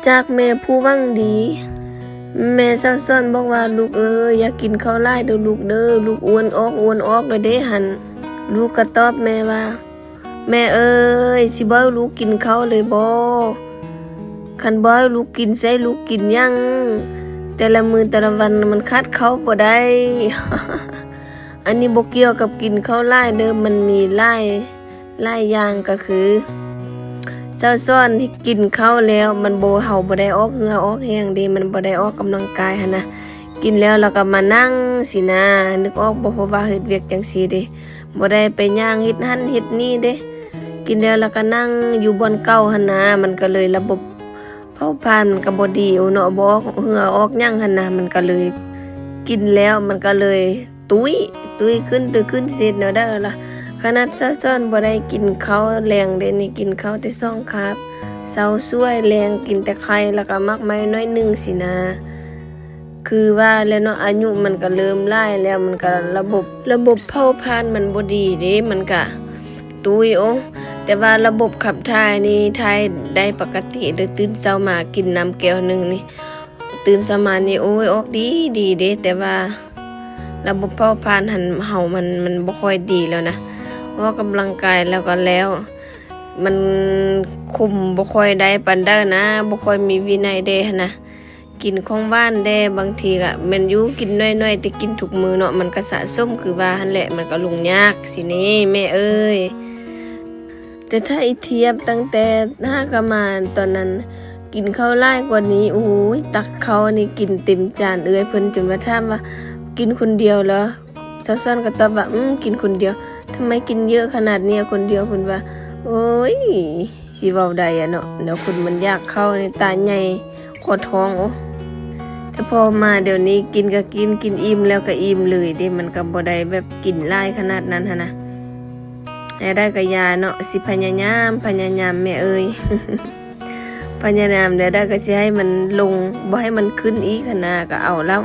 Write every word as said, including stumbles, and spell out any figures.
จากแม่ผู้หวังดี แม่สาวสอนบอกว่า "ลูกเอ้ย อย่ากินข้าวหลายเด้อลูกเด้อ ลูกอ้วนออก อ้วนออกแล้วเด้หั้น" ลูกก็ตอบแม่ว่า "แม่เอ้ย สิบ่ให้ลูกกินข้าวเลยบ่ คันบ่ให้ลูกกิน สิให้ลูกกินหยัง แต่ละมื้อแต่ละวันมันขาดข้าวบ่ได้" อันนี้บ่เกี่ยวกับกินข้าวหลายเด้อ มันมีหลาย หลายอย่างก็คือ สาวสอนที่กินข้าวแล้วมันบ่ เฮาบ่ได้ออกเหงื่อออกแฮงเด้ มันบ่ได้ออกกำลังกายหั้นนะ กินแล้ว แล้วก็มานั่งสินะ นึกออกบ่ เพราะว่าเฮ็ดเวียกจั่งซี้เด้ บ่ได้ไปย่างเฮ็ดหั้นเฮ็ดนี่เด้ กินแล้ว แล้วก็นั่งอยู่บ่อนเก่าหั้นนะ มันก็เลยระบบเผาผลาญมันก็บ่ดีเนาะ บ่ออกเหงื่อออกหยังหั้นนะ มันก็เลย กินแล้วมันก็เลย ตุ้ย ตุ้ยขึ้น ตุ้ยขึ้น เสร็จแนวใดล่ะ ขนาดสาวสอนบ่ได้กินข้าวแลงเด้นี่ กินข้าวแต่สองคาบ เช้าสวย แลงกินแต่ไข่ แล้วก็หมากไม้หน่อยหนึ่งสินะ คือว่าแล้วเนาะ อายุมันก็เริ่มหลายแล้ว มันก็ระบบ ระบบเผาผลาญมันบ่ดีเด้ มันก็ตุ้ย โอ้ แต่ว่าระบบขับถ่ายนี่ถ่ายได้ปกติเด้อ ตื่นเช้ามากินน้ำแก้วหนึ่งนี่ ตื่นเช้ามานี่ โอ้ย ออกดีดีเด้ แต่ว่าระบบเผาผลาญหั้นเฮามัน มันบ่ค่อยดีแล้วนะ ออกกำลังกายแล้วก็แล้ว มันคุมบ่ค่อยได้ปานใดนะ บ่ค่อยมีวินัยเด้หั้นนะ กินของหวานแด่ บางทีก็แม่นอยู่กินน้อยๆ แต่กินทุกมื้อเนาะ มันก็สะสมคือว่าหั้นแหละ มันก็ลงยากสินี่แม่เอ้ย แต่ถ้าอีเทียบตั้งแต่หากะมาตอนนั้น กินข้าวหลายกว่านี้ โอ้ย ตักข้าวนี่กินเต็มจาน เอื้อยเพิ่นจนมาถามว่า "กินคนเดียวเหรอ?" สาวสอนก็ตอบว่า "อืม กินคนเดียว" "ทำไมกินเยอะขนาดเนี้ยคนเดียว" เพิ่นว่า โอ้ย สิเว้าได้อะเนาะ เดี๋ยวคนมันอยากข้าวนี่ตาใหญ่ คอท้อง โอ้ แต่พอมาเดี๋ยวนี้กินก็กิน กินอิ่มแล้วก็อิ่มเลยเด้ มันก็บ่ได้แบบกินหลายขนาดนั้นหั้นนะ ให้ได้ก็อย่าเนาะ สิพยายาม พยายามแม่เอ้ย พยายามแล้วได้ก็สิให้มันลง บ่ให้มันขึ้นอีกหั้นนะ ก็เอาแล้ว